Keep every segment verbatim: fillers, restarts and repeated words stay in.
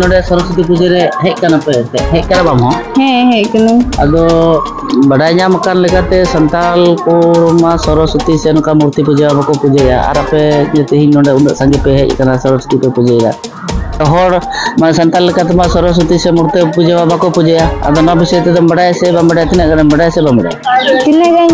ᱱᱚᱰᱮ ᱥᱚᱨᱚᱥᱚᱛᱤ ᱯᱩᱡᱟᱹ ᱨᱮ ᱦᱮᱡ ᱠᱟᱱᱟ ᱯᱮ ᱥᱮ? ᱦᱮᱡ ᱠᱟᱱᱟ ᱵᱟᱢ ᱦᱚᱸ? ᱦᱮᱸ, ᱦᱮᱡ ᱠᱟᱹᱱᱟᱹᱧ᱾ ᱟᱫᱚ ᱵᱟᱰᱟᱭ ᱧᱟᱢ ᱟᱠᱟᱱ ᱞᱮᱠᱟᱛᱮ ᱥᱟᱱᱛᱟᱲ ᱠᱚ ᱢᱟ ᱥᱚᱨᱚᱥᱚᱛᱤ ᱥᱮ ᱱᱚᱝᱠᱟ ᱢᱩᱨᱛᱤ ᱯᱩᱡᱟᱹ ᱵᱟᱠᱚ ᱯᱩᱡᱟᱹᱭᱟ, ᱟᱨ ᱟᱯᱮ ᱡᱮ ᱛᱮᱦᱮᱧ ᱱᱚᱰᱮ ᱩᱱᱟᱹᱜ ᱥᱟᱸᱜᱮ ᱯᱮ ᱦᱮᱡ ᱟᱠᱟᱱᱟ, ᱥᱚᱨᱚᱥᱚᱛᱤ ᱯᱮ ᱯᱩᱡᱟᱹᱭᱮᱫᱟ᱾ ᱦᱚᱲ ᱢᱟ ᱥᱟᱱᱛᱟᱲ ᱞᱮᱠᱟ ᱛᱮᱢᱟ ᱥᱚᱨᱚᱥᱚᱛᱤ ᱥᱮ ᱢᱩᱨᱛᱤ ᱯᱩᱡᱟᱹ ᱢᱟ ᱵᱟᱠᱚ ᱯᱩᱡᱟᱹᱭᱟ᱾ ᱟᱫᱚ ᱱᱚᱣᱟ ᱵᱤᱥᱚᱭ ᱛᱮᱫᱚᱢ ᱵᱟᱰᱟᱭᱟ ᱥᱮ ᱵᱟᱢ ᱵᱟᱰᱟᱭᱟ? ᱛᱤᱱᱟᱹᱜ ᱜᱟᱱᱮᱢ ᱵᱟᱰᱟᱭᱟ ᱥᱮ ᱵᱟᱢ ᱵᱟᱰᱟᱭᱟ? ᱛᱤᱱᱟᱹᱜ ᱜᱟᱱ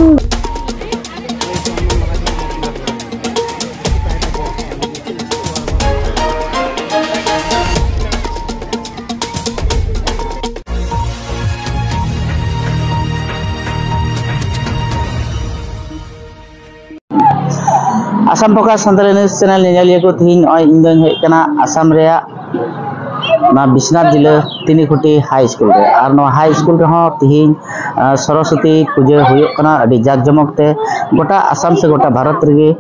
Assam focus Santali news channel ᱧᱮᱧᱮᱞᱤᱭᱟᱹ ᱠᱚ, ᱛᱮᱦᱮᱧ ᱱᱚᱜᱼᱚᱭ ᱤᱧ ᱫᱚᱧ ᱦᱮᱡ ᱠᱟᱱᱟ ᱟᱥᱟᱢ ᱨᱮᱭᱟᱜ ᱱᱚᱣᱟ ᱵᱤᱥᱱᱟᱛᱷ ᱡᱤᱞᱟᱹ ᱛᱤᱱᱤᱠᱷᱩᱴᱤ ᱦᱟᱭ ᱥᱠᱩᱞ ᱨᱮ᱾ ᱟᱨ ᱱᱚᱣᱟ ᱦᱟᱭ ᱥᱠᱩᱞ ᱨᱮᱦᱚᱸ ᱛᱮᱦᱮᱧ, ᱟᱸ, ᱥᱚᱨᱚᱥᱚᱛᱤ ᱯᱩᱡᱟᱹ ᱦᱩᱭᱩᱜ ᱠᱟᱱᱟ ᱟᱹᱰᱤ ᱡᱟᱠ ᱡᱚᱢᱚᱠ ᱛᱮ᱾ ᱜᱚᱴᱟ ᱟᱥᱟᱢ ᱥᱮ ᱜᱚᱴᱟ ᱵᱷᱟᱨᱚᱛ ᱨᱮᱜᱮ,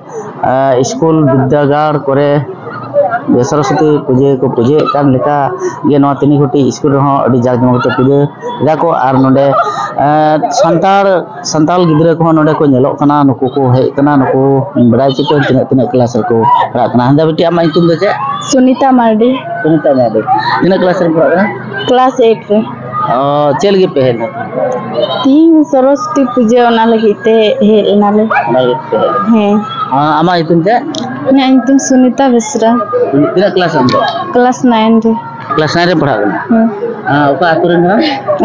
ᱟᱸ, ᱥᱠᱩᱞ ᱵᱤᱨᱫᱟᱹᱜᱟᱲ ᱠᱚᱨᱮ ᱥᱚᱨᱚᱥᱚᱛᱤ ᱯᱩᱡᱟᱹ ᱠᱚ ᱯᱩᱡᱟᱹᱭᱮᱫ ᱠᱟᱱ ᱞᱮᱠᱟ ᱜᱮ ᱱᱚᱣᱟ ᱛᱤᱱᱤᱠᱷᱩᱴᱤ ᱥᱠᱩᱞ ᱨᱮᱦᱚᱸ ᱟᱹᱰᱤ ᱡᱟᱠ ᱡᱚᱢᱚᱠ ᱛᱮ ᱯᱩᱡᱟᱹ ᱮᱫᱟ ᱠᱚ᱾ ᱟᱨ ᱱᱚᱰᱮ, ᱟᱸ, ᱥᱟᱱᱛᱟᱲ ᱥᱟᱱᱛᱟᱲ ᱜᱤᱫᱽᱨᱟᱹ ᱠᱚᱦᱚᱸ ᱱᱚᱰᱮ ᱠᱚ ᱧᱮᱞᱚᱜ ᱠᱟᱱᱟ, ᱱᱩᱠᱩ ᱠᱚ ᱦᱮᱡ ᱠᱟᱱᱟ, ᱱᱩᱠᱩ ᱵᱟᱲᱟᱭ ᱦᱚᱪᱚ ᱠᱚᱣᱟ ᱛᱤᱱᱟᱹᱜ, ᱛᱤᱱᱟᱹᱜ ᱠᱞᱟᱥ ᱨᱮᱠᱚ ᱯᱟᱲᱦᱟᱜ ᱠᱟᱱᱟ᱾ ᱦᱮᱸᱫᱟ ᱵᱤᱴᱤ, ᱟᱢᱟᱜ ᱧᱩᱛᱩᱢ ᱫᱚ ᱪᱮᱫ? ᱥᱩᱱᱤᱛᱟ ᱢᱟᱨᱰᱤ᱾ ᱥᱩᱱᱤᱛᱟ ᱢᱟᱨᱰᱤ, ᱛᱤᱱᱟᱹᱜ ᱠᱞᱟᱥ ᱨᱮᱢ ᱯᱟᱲᱦᱟᱜ ᱠᱟᱱᱟ? ᱠᱞᱟᱥ ᱮᱭᱤᱴ ᱨᱮ᱾ ᱚ, ᱪᱮᱫ ᱞᱟᱹᱜᱤᱫ ᱯᱮ ᱦᱮᱡ ᱞᱮᱱᱟ? ᱛᱤᱦᱤᱧ ᱥᱚᱨᱚᱥᱚᱛᱤ ᱯᱩᱡᱟᱹ, ᱚᱱᱟ ᱞᱟᱹᱜᱤᱫ ᱛᱮ ᱦᱮᱡ ᱮᱱᱟᱞᱮ᱾ ᱚᱱᱟ ᱞᱟᱹᱜᱤᱫ ᱯᱮ ᱦᱮᱡ ᱞᱮᱱᱟ? ᱦᱮᱸ᱾ ᱟᱢᱟᱜ ᱧᱩᱛᱩᱢ ᱪᱮᱫ? ᱤᱧᱟᱹᱜ ᱧᱩᱛᱩᱢ ᱥᱩᱱᱤᱛᱟ ᱵᱮᱥᱨᱟ᱾ ᱛᱤᱱᱟᱹᱜ ᱠᱞᱟᱥ ᱟᱢ ᱫᱚ? ᱠᱞᱟᱥ ᱱᱟᱭᱤᱱ ᱨᱮ᱾ ᱠᱞᱟᱥ ᱱᱟᱭᱤᱱ ᱨᱮ ᱯᱟᱲᱦᱟᱜ ᱠᱟᱱᱟ? ᱦᱮᱸ᱾ ᱟᱨ ᱚᱠᱟ ᱟᱹᱛᱩ ᱨᱮᱱ ᱠᱟᱱᱟᱢ?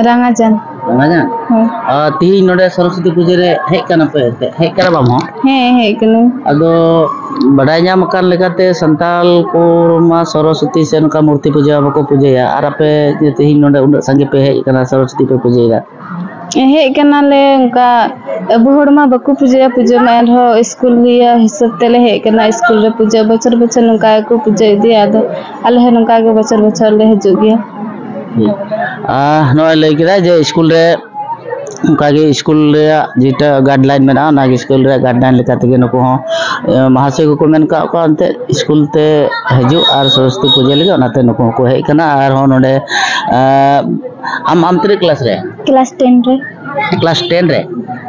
ᱨᱟᱝᱟᱡᱟᱱ᱾ ᱨᱟᱝᱟᱡᱟᱱ? ᱦᱮᱸ᱾ ᱟᱨ ᱛᱤᱦᱤᱧ ᱱᱚᱰᱮ ᱥᱚᱨᱚᱥᱚᱛᱤ ᱯᱩᱡᱟᱹ ᱨᱮ ᱦᱮᱡ ᱠᱟᱱᱟ ᱯᱮ ᱥᱮ? ᱦᱮᱡ ᱠᱟᱱᱟ ᱵᱟᱢ ᱦᱚᱸ? ᱦᱮᱸ, ᱦᱮᱡ ᱠᱟᱹᱱᱟᱹᱧ᱾ ᱟᱫᱚ ᱵᱟᱰᱟᱭ ᱧᱟᱢ ᱟᱠᱟᱱ ᱞᱮᱠᱟᱛᱮ ᱥᱟᱱᱛᱟᱲ ᱠᱚ ᱢᱟ ᱥᱚᱨᱚᱥᱚᱛᱤ ᱥᱮ ᱱᱚᱝᱠᱟ ᱢᱩᱨᱛᱤ ᱯᱩᱡᱟᱹ ᱵᱟᱠᱚ ᱯᱩᱡᱟᱹᱭᱟ, ᱟᱨ ᱟᱯᱮ ᱡᱮ ᱛᱤᱦᱤᱧ ᱱᱚᱰᱮ ᱩᱱᱟᱹᱜ ᱥᱟᱸᱜᱮ ᱯᱮ ᱦᱮᱡ ᱟᱠᱟᱱᱟ, ᱥᱚᱨᱚᱥᱚᱛᱤ ᱯᱮ ᱯᱩᱡᱟᱹᱭᱮᱫᱟ? ᱦᱮᱡ ᱠᱟᱱᱟᱞᱮ ᱚᱱᱠᱟ, ᱟᱵᱚ ᱦᱚᱲ ᱢᱟ ᱵᱟᱠᱚ ᱯᱩᱡᱟᱹᱭᱟ ᱯᱩᱡᱟᱹ ᱢᱟ, ᱮᱱᱨᱮᱦᱚᱸ ᱥᱠᱩᱞᱤᱭᱟᱹ ᱦᱤᱥᱟᱹᱵ ᱛᱮᱞᱮ ᱦᱮᱡ ᱠᱟᱱᱟ᱾ ᱥᱠᱩᱞ ᱨᱮ ᱯᱩᱡᱟᱹ ᱵᱚᱪᱷᱚᱨ ᱵᱚᱪᱷᱚᱨ ᱱᱚᱝᱠᱟ ᱜᱮᱠᱚ ᱯᱩᱡᱟᱹ ᱤᱫᱤᱭᱟ, ᱟᱫᱚ ᱟᱞᱮ ᱦᱚᱸ ᱱᱚᱝᱠᱟ ᱜᱮ ᱵᱚᱪᱷᱚᱨ ᱵᱚᱪᱷᱚᱨ ᱞᱮ ᱦᱤᱡᱩᱜ ᱜᱮᱭᱟ᱾ ᱟᱨ ᱱᱚᱜᱼᱚᱭ ᱞᱟᱹᱭ ᱠᱮᱫᱟᱭ ᱡᱮ ᱥᱠᱩᱞ ᱨᱮ ᱚᱱᱠᱟᱜᱮ ᱥᱠᱩᱞ ᱨᱮᱭᱟᱜ ᱡᱮᱴᱟ ᱜᱟᱭᱤᱰᱞᱟᱭᱤᱱ ᱢᱮᱱᱟᱜᱼᱟ, ᱚᱱᱟᱜᱮ ᱥᱠᱩᱞ ᱨᱮᱭᱟᱜ ᱜᱟᱭᱤᱰᱞᱟᱭᱤᱱ ᱞᱮᱠᱟ ᱛᱮᱜᱮ ᱱᱩᱠᱩ ᱦᱚᱸ, ᱮ, ᱢᱟᱦᱟᱥᱚᱭ ᱠᱚᱠᱚ ᱢᱮᱱ ᱠᱟᱜ ᱠᱚᱣᱟ ᱮᱱᱛᱮᱫ ᱥᱠᱩᱞ ᱛᱮ ᱦᱤᱡᱩᱜ ᱟᱨ ᱥᱚᱨᱚᱥᱚᱛᱤ ᱯᱩᱡᱟᱹ ᱞᱟᱹᱜᱤᱫ, ᱚᱱᱟᱛᱮ ᱱᱩᱠᱩ ᱦᱚᱸᱠᱚ ᱦᱮᱡ ᱠᱟᱱᱟ᱾ ᱟᱨᱦᱚᱸ ᱱᱚᱰᱮ, ᱮ, ᱟᱢ, ᱟᱢ ᱛᱤᱱᱟᱹᱜ ᱠᱞᱟᱥ ᱨᱮ? ᱠᱞᱟᱥ ᱴᱮᱱ ᱨᱮ᱾ ᱠᱞᱟᱥ ᱴᱮᱱ ᱨᱮ?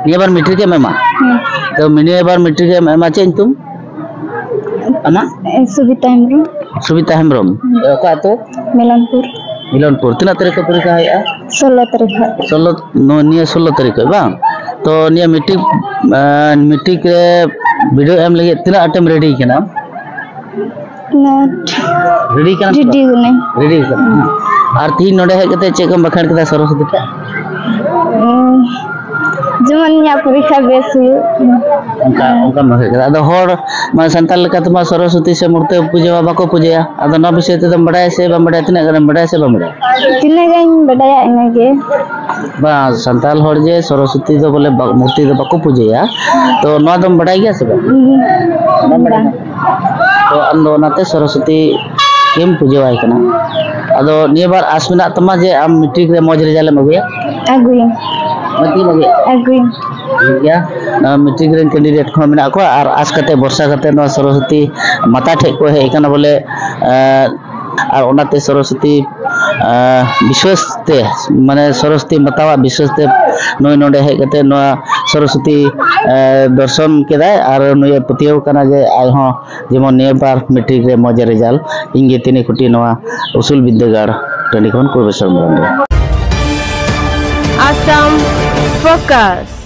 ᱱᱤᱭᱟᱹ ᱵᱟᱨ ᱢᱮᱴᱨᱤᱠ ᱮᱢ ᱮᱢᱟ? ᱦᱮᱸ᱾ ᱛᱚ, ᱱᱤᱭᱟᱹ ᱵᱟᱨ ᱢᱮᱴᱨᱤᱠ ᱮᱢ ᱮᱢᱟ, ᱪᱮᱫ ᱧᱩᱛᱩᱢ ᱟᱢᱟᱜ? ᱥᱩᱵᱤᱛᱟ ᱦᱮᱢᱵᱨᱚᱢ᱾ ᱥᱩᱵᱤᱛᱟ ᱦᱮᱢᱵᱨᱚᱢ᱾ ᱚᱠᱟ ᱟᱹᱛᱩ? ᱢᱮᱞᱚᱱᱯᱩᱨ᱾ ᱢᱤᱞᱚᱱᱯᱩᱨ᱾ ᱛᱤᱱᱟᱹᱜ ᱛᱟᱹᱨᱤᱠᱷ ᱠᱷᱚᱱ ᱯᱚᱨᱤᱠᱠᱷᱟ ᱦᱩᱭᱩᱜᱼᱟ? ᱥᱳᱞᱳ ᱛᱟᱹᱨᱤᱠᱷ ᱠᱷᱚᱱ᱾ ᱥᱳᱞᱳ, ᱱᱚ-, ᱱᱤᱭᱟᱹ ᱥᱳᱞᱳ ᱛᱟᱹᱨᱤᱠᱷ ᱠᱷᱚᱱ ᱵᱟᱝ? ᱛᱚ ᱱᱤᱭᱟᱹ ᱢᱮᱴᱨᱤᱠ, ᱟᱸ, ᱢᱮᱴᱨᱤᱠ ᱨᱮ ᱵᱤᱰᱟᱹᱣ ᱮᱢ ᱞᱟᱹᱜᱤᱫ ᱛᱤᱱᱟᱹᱜ ᱟᱸᱴᱮᱢ ᱨᱮᱰᱤ ᱠᱟᱱᱟ? ᱱᱚ᱾ ᱨᱮᱰᱤ ᱠᱟᱱᱟᱢ? ᱨᱮᱰᱤ ᱠᱟᱹᱱᱟᱹᱧ᱾ ᱨᱮᱰᱤ ᱠᱟᱱᱟᱢ᱾ ᱟᱨ ᱛᱤᱦᱤᱧ ᱱᱚᱰᱮ ᱦᱮᱡ ᱠᱟᱛᱮ ᱪᱮᱫ ᱠᱚᱢ ᱵᱟᱠᱷᱮᱲ ᱠᱮᱫᱟ ᱥᱚᱨᱚᱥᱚᱛᱤ ᱴᱷᱮᱱ? ᱩᱸ, ᱡᱮᱢᱚᱱ ᱤᱧᱟᱹᱜ ᱯᱚᱨᱤᱠᱠᱷᱟ ᱵᱮᱥ ᱦᱩᱭᱩᱜ᱾ ᱚᱱᱠᱟ, ᱚᱱᱠᱟᱢ ᱵᱟᱠᱷᱮᱲ ᱠᱮᱫᱟ᱾ ᱟᱫᱚ ᱦᱚᱲ ᱢᱟ ᱥᱟᱱᱛᱟᱲ ᱞᱮᱠᱟ ᱛᱮᱢᱟ ᱥᱚᱨᱚᱥᱚᱛᱤ ᱥᱮ ᱢᱩᱨᱛᱤ ᱯᱩᱡᱟᱹ ᱢᱟ ᱵᱟᱠᱚ ᱯᱩᱡᱟᱹᱭᱟ᱾ ᱟᱫᱚ ᱱᱚᱣᱟ ᱵᱤᱥᱚᱭ ᱛᱮᱫᱚᱢ ᱵᱟᱰᱟᱭᱟ ᱥᱮ ᱵᱟᱢ ᱵᱟᱰᱟᱭᱟ? ᱛᱤᱱᱟᱹᱜ ᱜᱟᱱᱮᱢ ᱵᱟᱰᱟᱭᱟ ᱥᱮ ᱵᱟᱢ ᱵᱟᱰᱟᱭᱟ? ᱛᱤᱱᱟᱹᱜ ᱜᱟᱱ ᱵᱟᱰᱟᱭᱟ ᱤᱱᱟᱹᱜᱮ᱾ ᱵᱟᱝ, ᱥᱟᱱᱛᱟᱲ ᱦᱚᱲ ᱡᱮ ᱥᱚᱨᱚᱥᱚᱛᱤ ᱫᱚ ᱵᱚᱞᱮ ᱵᱟ-, ᱢᱩᱨᱛᱤ ᱫᱚ ᱵᱟᱠᱚ ᱯᱩᱡᱟᱹᱭᱟ, ᱛᱚ ᱱᱚᱣᱟ ᱫᱚᱢ ᱵᱟᱰᱟᱭ ᱜᱮᱭᱟ ᱥᱮ ᱵᱟᱝ? ᱩᱸᱦᱩ᱾ ᱵᱟᱢ ᱵᱟᱰᱟᱭᱟ? ᱵᱟᱝ᱾ ᱛᱚ ᱟᱢ ᱫᱚ ᱚᱱᱟᱛᱮ ᱥᱚᱨᱚᱥᱚᱛᱤ ᱜᱮᱢ ᱯᱩᱡᱟᱹᱣᱟᱭ ᱠᱟᱱᱟ᱾ ᱟᱫᱚ ᱱᱤᱭᱟᱹ ᱵᱟᱨ ᱟᱥ ᱢᱮᱱᱟᱜ ᱛᱟᱢᱟ ᱡᱮ ᱟᱢ ᱢᱮᱴᱨᱤᱠ ᱨᱮ ᱢᱚᱡᱽ ᱨᱮᱡᱟᱞᱴ ᱮᱢ ᱟᱹᱜᱩᱭᱟ? ᱟᱹᱜᱩᱭᱟᱹᱧ᱾ ᱢᱚᱡᱽ ᱜᱮᱢ ᱟᱹᱜᱩᱭᱟ? ᱟᱹᱜᱩᱭᱟᱹᱧ᱾ ᱴᱷᱤᱠ ᱜᱮᱭᱟ᱾ ᱱᱚᱣᱟ ᱢᱮᱴᱨᱤᱠ ᱨᱮᱱ ᱠᱮᱱᱰᱤᱰᱮᱴ ᱠᱚᱦᱚᱸ ᱢᱮᱱᱟᱜ ᱠᱚᱣᱟ ᱟᱨ ᱟᱥ ᱠᱟᱛᱮ ᱵᱷᱚᱨᱥᱟ ᱠᱟᱛᱮ ᱱᱚᱣᱟ ᱥᱚᱨᱚᱥᱚᱛᱤ ᱢᱟᱛᱟ ᱴᱷᱮᱡ ᱠᱚ ᱦᱮᱡ ᱟᱠᱟᱱᱟ ᱵᱚᱞᱮ, ᱮᱸ, ᱟᱨ ᱚᱱᱟᱛᱮ ᱥᱚᱨᱚᱥᱚᱛᱤ, ᱮᱸ, ᱵᱤᱥᱣᱟᱥ ᱛᱮ, ᱢᱟᱱᱮ ᱥᱚᱨᱚᱥᱚᱛᱤ ᱢᱟᱛᱟᱣᱟᱜ ᱵᱤᱥᱣᱟᱥ ᱛᱮ ᱱᱩᱭ ᱱᱚᱰᱮ ᱦᱮᱡ ᱠᱟᱛᱮ ᱱᱚᱣᱟ ᱥᱚᱨᱚᱥᱚᱛᱤ, ᱮᱸ, ᱫᱚᱨᱥᱚᱱ ᱠᱮᱫᱟᱭ ᱟᱨ ᱱᱩᱭᱮ ᱯᱟᱹᱛᱭᱟᱹᱣ ᱠᱟᱱᱟ ᱡᱮ ᱟᱡ ᱦᱚᱸ ᱡᱮᱢᱚᱱ ᱱᱤᱭᱟᱹ ᱵᱟᱨ ᱢᱮᱴᱨᱤᱠ ᱨᱮ ᱢᱚᱡᱽ ᱨᱮᱡᱟᱞᱴ᱾ ᱤᱧ ᱜᱮ ᱛᱤᱱᱤ ᱠᱩᱴᱤ ᱱᱚᱣᱟ ᱩᱥᱩᱞ ᱵᱤᱨᱫᱟᱹᱜᱟᱲ ᱴᱟᱺᱰᱤ ᱠᱷᱚᱱ ᱠᱩᱲᱵᱮᱥᱚᱨ ᱢᱟᱨᱟᱱᱰᱤ᱾ Assam Focus᱾